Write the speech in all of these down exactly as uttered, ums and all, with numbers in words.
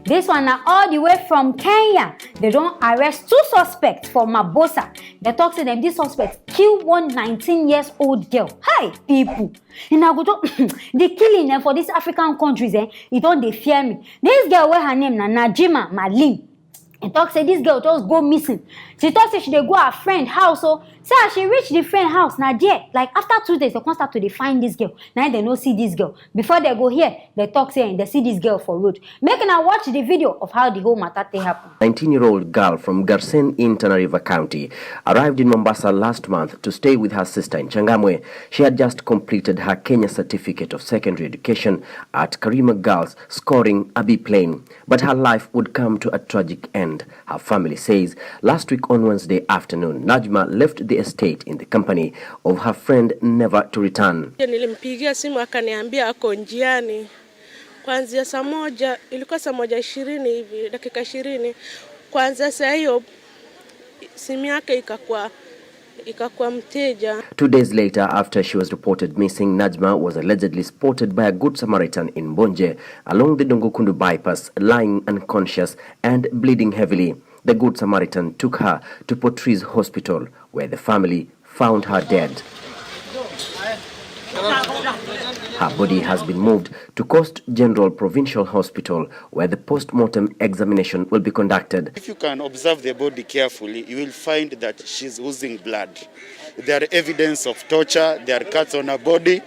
This one na all the way from Kenya. They don arrest two suspects for Mabosa. They talk say dem, these suspects kill one nineteen years old girl. Hi, people. Una go talk the killing eh, for these African countries eh, e don dey fear me. This girl wey her name na Najima Malim. He talk say this girl just go missing. She talk say she dey go her friend house o. Say as she reach the friend house, na there, like after two days, they come start to dey find this girl. Na im they no see this girl. Before they go here, they talk say eh, they see this girl for road. Make una watch the video of how the whole matter take happen. Nineteen-year-old girl from Garsen in Tana River County arrived in Mombasa last month to stay with her sister in Changamwe. She had just completed her Kenya Certificate of Secondary Education at Karima Girls, scoring a B plain. But her life would come to a tragic end, her family says. Last week on Wednesday afternoon, Najma left the estate in the company of her friend, never to return. Nilimpigia simu, akaniambia ako njiani. Kuanzia saa moja, ilikuwa saa moja ishirini hivi, dakika ishirini. Kuanzia saa hiyo, simu yake ikakuwa, ikakuwa mteja. Two days later, after she was reported missing, Najma was allegedly spotted by a Good Samaritan in Mbonje along the Dongokundu bypass, lying unconscious and bleeding heavily. The Good Samaritan took her to Potris Hospital, where the family found her dead. Her body has been moved to Coast General Provincial Hospital, where the post-mortem examination will be conducted. If you can observe the body carefully, you will find that she's oozing blood. There are evidence of torture, there are cuts on her body,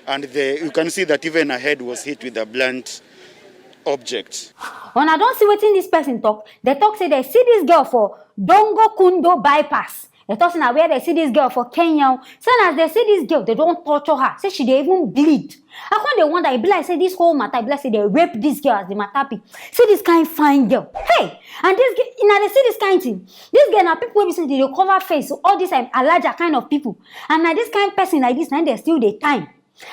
and the, you can see that even her head was hit with a blunt object. Una don see wetin this person talk? They talk say they see this girl for Dongokundu bypass. They talk say na where they see this girl for Kenya. Say as they see this girl, they don torture her. Say she dey even bleed. I come dey wonder, e be like say this whole matter, e be like say they rape this girl as the matter be. See this kind fine girl. Hey! And this girl, una dey see this kind thing. This girl na people wey be say they dey cover face, all this um, alaja kind of people. And na this kind person like this, na im they still dey time.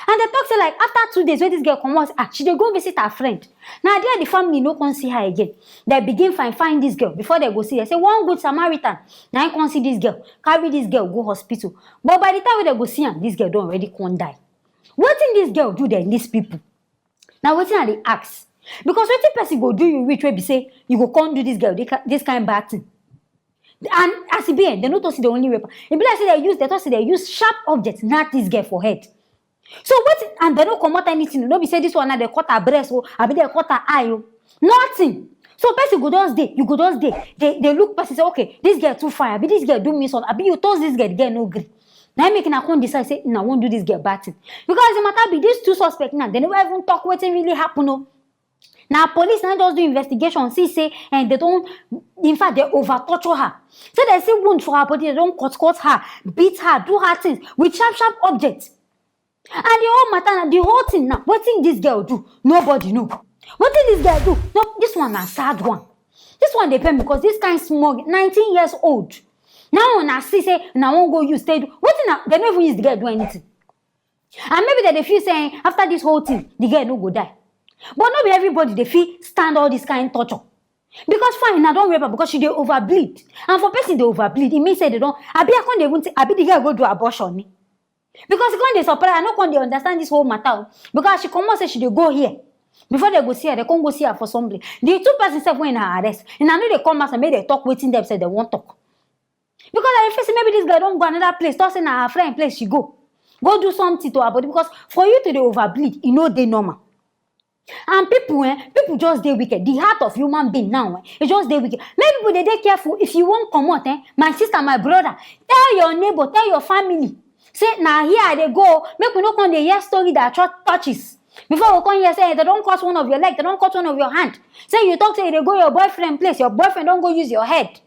And they talk say like after two days wey this girl comot, ah, she dey go visit her friend. Na there the family no come see her again. They begin find find this girl. Before they go see her, say one Good Samaritan na im come see this girl, carry this girl go hospital. But by the time wey they go see am, this girl don already come die. Wetin this girl do dem, these people? Na wetin I dey ask. Because wetin person go do you reach wey be say you go come do this girl this ki- this kind bad thing? And as e be, eh, they no talk say they only rape her. E be like say they use, they talk say they use sharp object knack this girl for head. So wetin, and they no comot anything. No be say this one now they cut her breast o, abi they cut her eye o. Nothing. So person go just dey, you go just dey. They, they look person say, okay, this girl too fine, abi this girl do me something, abi you toast this girl, the girl no gree. Na im make una come decide say una wan do this girl bad thing. Because the matter be, these two suspects now, they never even talk wetin really happen o. Na police na just do investigation, see say and they don, in fact, they over torture her. Say they see wound for her body, they don cut cut her, beat her, do her things with sharp sharp objects. And the whole matter, na the whole thing now, wetin this girl do, nobody know. Wetin this girl do? No, this one na sad one. This one dey pain me because this kind small, nineteen years old. Now una see say una wan go use take do wetin na, they no even use the girl do anything. And maybe they dey feel say after this whole thing, the girl no go die. But no be everybody dey fit stand all this kind torture. Because fine, una don rape her because she dey over bleed. And for person dey over bleed, e mean say they don, abi I come dey even think, abi the girl go do abortion ni? Because e come dey surprise, I no come dey understand this whole matter o. Because as she comot say she dey go here, before they go see her, they come go see her for somebody. The two person sef wey na arrest, una no dey come outside make they talk wetin dem say they wan talk. Because I feel say maybe this girl don go another place, talk say na her friend place she go, go do something to her body. Because for you to dey over bleed, e no dey normal. And people, eh, people just dey wicked. The heart of human being now, eh, e just dey wicked. Make people dey dey careful. If you wan comot, eh, my sister, my brother, tell your neighbor, tell your family. Say na here I dey go. Make we no come dey hear story that touch- touches. Before we come hear say, eh, they don cut one of your leg, they don cut one of your hand. Say you talk say you dey go your boyfriend place, your boyfriend don go use your head.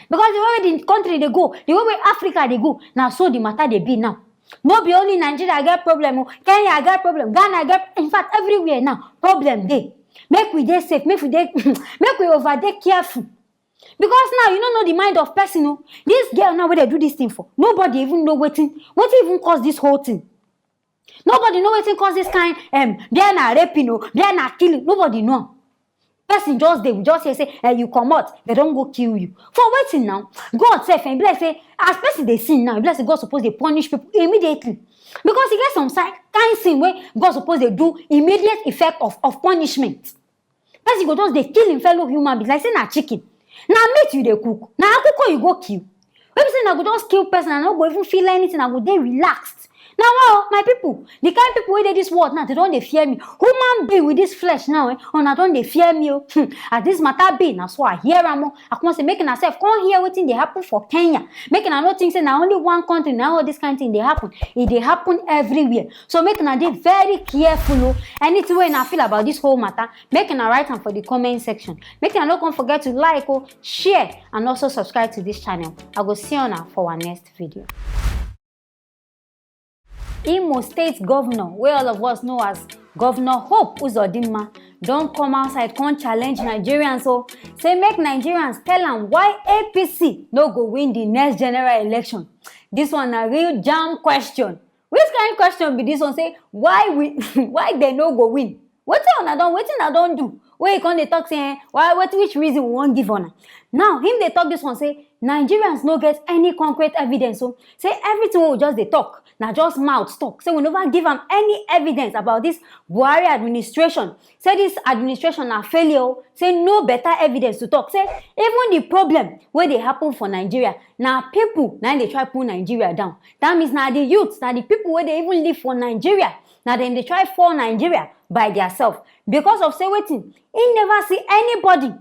Because the way the country dey go, the way wey Africa dey go, na so the matter dey be now. No be only Nigeria get problem o, Kenya get problem, Ghana get, in fact, everywhere now, problem dey. Make we dey safe, make we dey, make we over dey careful. Because now you no know the mind of person o. This girl now wey they do this thing for, nobody even know wetin, wetin even cause this whole thing. Nobody know wetin cause this kind, um, bia na raping o, bia na killing, nobody know. Person just dey, we just hear say, eh, you comot, they don go kill you. For wetin now? God sef, eh, be like say, as person dey sin now, e be like say God suppose dey punish people immediately. Because e get some si- kind sin wey God suppose dey do immediate effect of, of punishment. Person go just dey kill im fellow human being like say na chicken. Na meat you dey cook, na akoko you go kill. Wey be say na go just kill person and no go even feel anything, I go dey relaxed. Na wow, my people, the kind people wey dey this world now, they don dey fear me. Human being with this flesh now, eh, una don dey fear me o. Hmm. As this matter be, na so I hear am o. I come say make una sef come hear wetin dey happen for Kenya. Make una no think say na only one country na all this kind thing dey happen. E dey happen everywhere. So make una dey very careful o. Anything wey una feel about this whole matter, make una write am for the comment section. Make una no come forget to like o, share, and also subscribe to this channel. I go see una for our next video. Imo State Governor, wey all of us know as Governor Hope Uzodinma, don come outside come challenge Nigerians o, say make Nigerians tell am why A P C no go win the next general election. This one na real jam question. Which kind question be this one? Say why we why they no go win? Wetin una don wetin una don do? Wey you come dey talk say eh, why wetin which reason we wan give una? Now him dey talk this one say Nigerians no get any concrete evidence o. Say everything wey we just dey talk na just mouth talk. Say we never give am any evidence about this Buhari administration. Say this administration na failure o. Say no better evidence to talk. Say even the problem wey dey happen for Nigeria na people na im dey try pull Nigeria down. That means na the youth, na the people wey dey even live for Nigeria, na dem dey try fall Nigeria by their self. Because of say wetin? He never see anybody.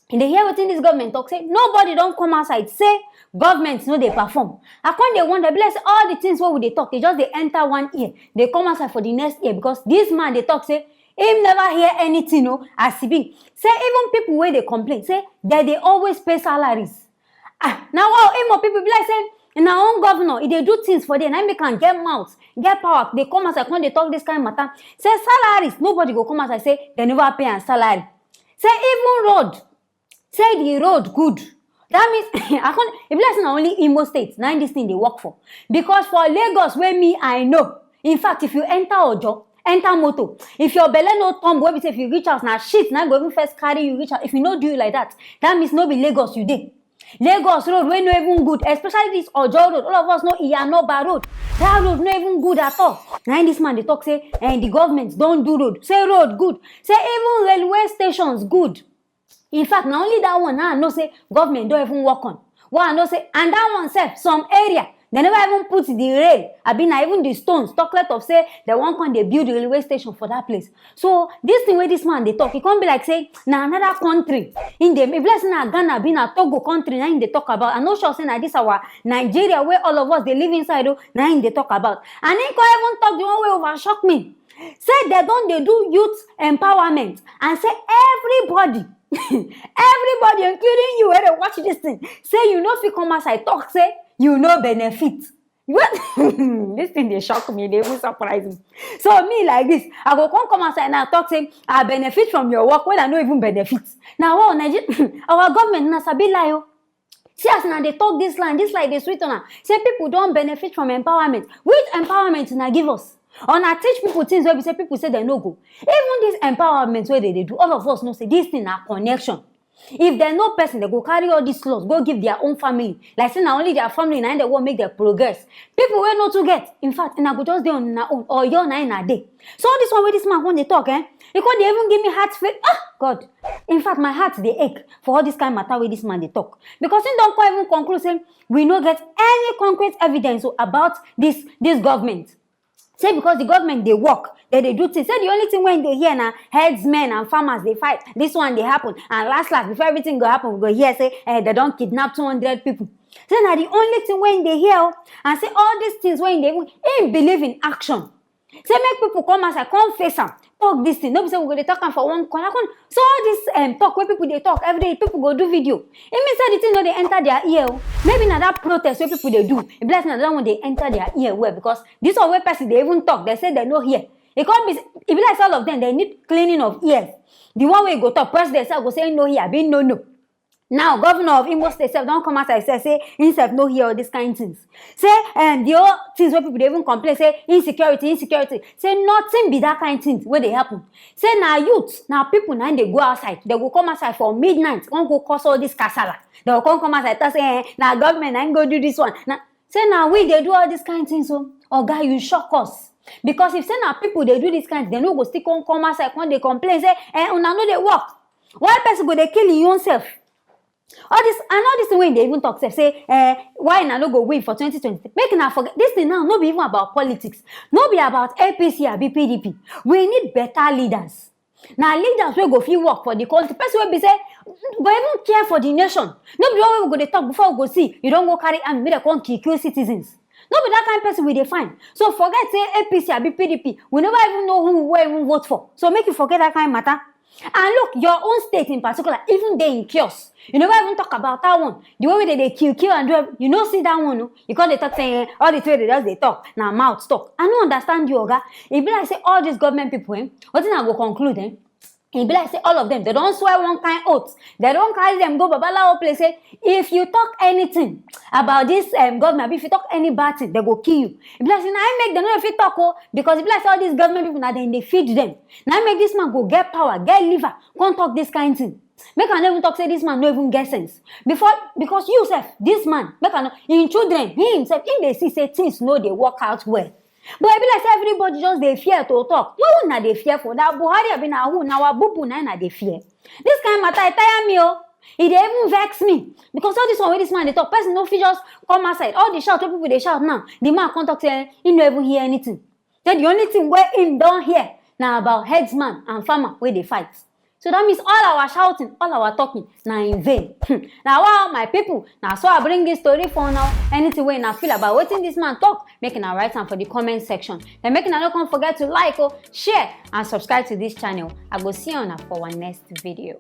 You dey hear wetin this government talk say nobody don come outside say government no dey perform. I come dey wonder, be like say all the things wey we dey talk, they just dey enter one ear, they come outside for the next ear because this man dey talk say him never hear anything o as e be. Say even people wey dey complain say they dey always pay salaries. Ah, na wow, Imo people be like say na own governor, e dey do things for there, na im make am get mouth, get power, dey come outside come dey talk this kind matter. Say salaries, nobody go come outside say they never pay am salary. Say even road, say the road good. That means I can't, e be like say na only Imo State na im this thing dey work for. Because for Lagos wey me I know, in fact, if you enter Ojo, enter motor, if your belle no turn wey be say if you reach house na shit na go even first carry you reach house. If you no do you like that, that means no be Lagos you dey. Lagos road wey no even good, especially this Ojo road, all of us know Iyanoba road. That road no even good at all. Na im this man dey talk say eh, the government don do road. Say road good. Say even railway stations good. In fact, na only that one na I know say government don even work on. Wey I know say and that one sef, some area they never even put the rail, abi na even the stones, talk less of say they wan come dey build railway station for that place. So this thing wey this man dey talk, e come be like say na another country im dey, e be like say na Ghana abi na Togo country na im dey talk about. I no sure say na this our Nigeria wey all of us dey live inside o na im dey talk about. And im come even talk the one wey over shock me. Say they don dey do youth empowerment and say everybody, everybody, including you wey dey watch this thing, say you no fit come outside talk say you no benefit. What? This thing dey shock me, dey even surprise me. So me like this, I go come come outside now talk say I benefit from your work when I no even benefit. Na wow, Nigeria, our government na sabi lie o. See as una dey talk this line, this line dey sweet una. Say people don benefit from empowerment. Which empowerment una give us? Una teach people things wey be say people say dem no go. Even this empowerment wey dem dey do, all of us know say this thing na connection. If dem know person, dem go carry all this laws go give their own family. Like say na only their family na im dem wan make dem progress. People wey no too get, in fact, una go just dey on una own. Oyo na im una dey. So all this one wey this man come dey talk, eh? E come dey even give me heart fail. Ah, God. In fact, my heart dey ache for all this kind matter wey this man dey talk. Because he don come even conclude say we no get any concrete evidence o about this this government. Say because the government dey work, they dey do things. Say the only thing wey dey hear na herdsmen and farmers dey fight. This one dey happen, and last last, before everything go happen, we go hear say eh, they don kidnap two hundred people. Say na the only thing wey dey hear o, and say all these things wey dey even im believe in action. Say make people come outside, come face am, talk this thing. No be say we go dey talk am for one corner. Come, so all this um, talk wey people dey talk every day, people go do video. E mean say the thing no dey enter their ear o. Maybe na that protest wey people dey do, e be like say na that one dey enter their ear well because this one wey person dey even talk, they say they no hear. E come be, e be like say all of them they need cleaning of ears. The one wey go talk, president sef go say no hear, be no no. Now governor of Imo State sef don come outside sef say himself no hear all these kind things. Say um, the whole things wey people dey even complain say insecurity, insecurity, say nothing be that kind thing wey dey happen. Say na youth, na people na im dey go outside, they go come outside for midnight come go cause all this kasala. They go come come outside talk say eh, na government na im go do this one. Na say na we dey do all these kind things o. Oga, you shock us. Because if say na people dey do this kind thing, they no go still come come outside come dey complain say eh, una no dey work. Why person go dey kill im own self? All this, and all this thing wey dey even talk sef, say eh, why una no go win for twenty twenty-three? Make una forget this thing now. No be even about politics, no be about A P C abi P D P. We need better leaders. Na leaders wey go fit work for the country, person wey be say go even care for the nation. No be the one wey we go dey talk before we go see you don go carry army make dem come kill kill citizens. No be that kind person we dey find. So forget say A P C abi P D P, we never even know who we wan even vote for. So make you forget that kind matter. And look, your own state in particular, even dey in chaos. You never even talk about that one. The way wey dem dey kill kill and do every- you no see that one o. You come dey talk say eh, all the thing wey dem just dey talk na mouth talk. I no understand you, oga. E be like say all these government people, eh, wetin I go conclude, eh? E be like say all of them, dem don swear one kind oath. Dem don carry them go babalawo place say if you talk anything about this um, government, if you talk any bad thing, dem go kill you. E be like say na im make dem no dey fit talk o, because e be like say all these government people na dem dey feed them. Na im make this man go get power, get liver, come talk this kind thing. Make I no even talk say this man no even get sense. Before, because you sef, this man, make I no, im children, he himself, im dey see say things no dey work out well. But e be like say everybody just dey fear to talk. Who una dey fear for? Na Buhari abi na who? Na our bubu na una dey fear. This kind matter e tire me o. E dey even vex me because all this one wey this man dey talk, person no fit just come outside. All the shout wey people dey shout now, the man come talk say eh, he no even hear anything. Say the only thing wey him don hear na about herdsman and farmer wey dey fight. So that means all our shouting, all our talking na in vain. Hmm. Na wa, my people, na so I bring this story for now. Anything wey una feel about wetin this man talk, make una write am for the comment section. Then make una no come forget to like, oh, share and subscribe to this channel. I go see una for our next video.